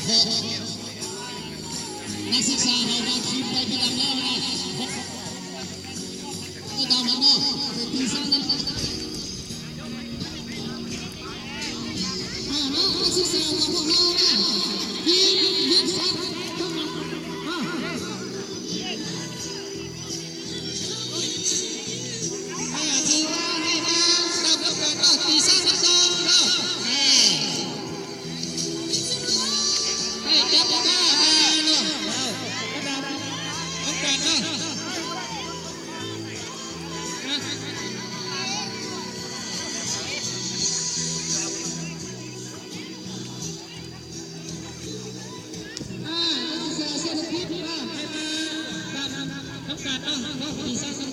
ນັກສຶກສາເຮົາກໍທີມໄປທີ່ຫຼັງແລ້ວນະ ໄປຕາມມັນເນາະ ໄປຕີສາມນັດ ອ່າ ມາ ນັກສຶກສາຂອງພວກເຮົານະ ຍິງ ຍິງຊັດ ອ່າ ນັກສຶກສາເສດຖະກິດ ອ່າ ໃຫ້ມາຕາມນຳກັນເນາະ ເວົ້າດີຊະ.